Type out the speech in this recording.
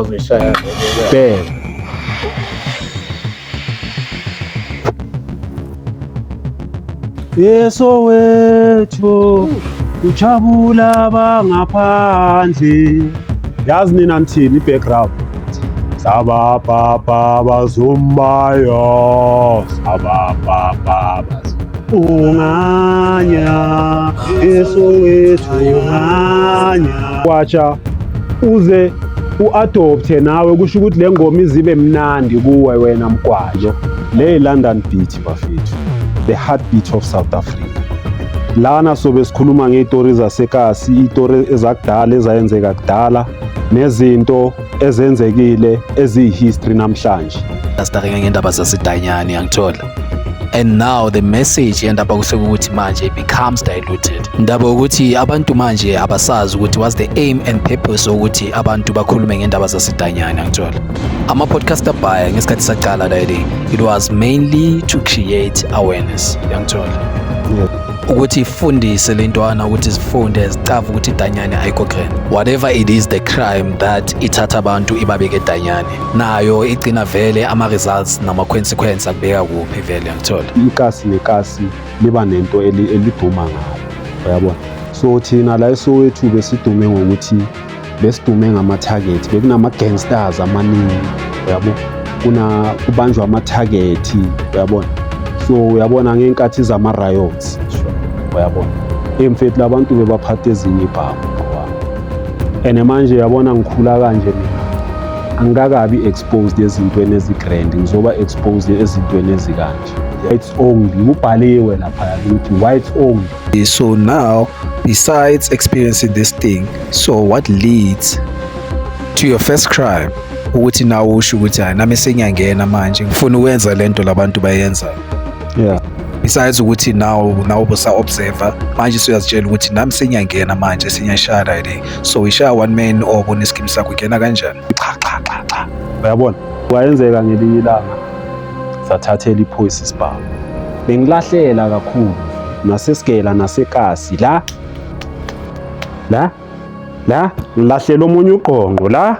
Awuzoyishaya. Bheka. Yeso wethu ujabula bangaphandle. Yazi nina nithini i-background? Sabapapa bazumbayo, sabapapa unganya, Yesu wethu unganya. Kwatsha uze u-adopthe nawe, kusho ukuthi le ngoma izibe mnandi kuwe wena mgwajo. Le London Beat bafethu, the heartbeat of South Africa. Lana sobe sikhuluma ngey'tori zasekasi, iy'tori ezakudala ezayenzeka kudala nezinto ezenzekile eziyi-history namhlanje. Starting ngendaba zasedanyane, angithola, and now the message endaba kusekuthi manje becomes diluted, ndaba ukuthi abantu manje abasazi ukuthi what's the aim and purpose ukuthi abantu bakhulume ngendaba zasedanyane, angithola. Ama-podcast abhaya ngesikhathi saqala leli, it was mainly to create awareness, yangithola, ukuthi ifundise le ntwana ukuthi zifunde zicave ukuthi idanyane ayikho grand. Whatever it is, the crime that ithatha abantu ibabeke edanyane, nayo igcina vele ama-results nama-consequence akubeka kuphi vele, yangithola. Ikasi nekasi liba nento eliduma ngayo, uyabona. So thina la eSoweto besidume ngokuthi besidume ngama-target, bekunama-gangsters amaningi, uyabo, kuna kubanjwa ama-target, uyabona. So uyabona ngey'nkathi zama-riots, uyabona, emfethu labantu bebaphatha ezinye ibhamu and manje uyabona ngikhula kanje mina angikakabi exposed ezintweni ezi-grand, ngizoba exposed ezintweni ezikanje. Whites only, kubhaliwe lapha ukuthi whites only. So now, besides experiencing this thing, so what leads to your first crime, ukuthi nawe usho ukuthi hayi, nami sengiyangena manje, ngifuna ukwenza lento labantu bayenzayo? Yeah. Besides ukuthi now busa-observer, manje usuyazitshela ukuthi nami sengiyangena manje, sengiyashaya le, so ishaya one man or boneskim sakho, ingena kanjani? Cha cha cha cha, uyabona, kwayenzeka ngelinye ilanga sathathela iphoyisa isibhamu. Bengilahlela kakhulu nasesigela nasekasi la la la, ngilahlela omunye ugqonqo la.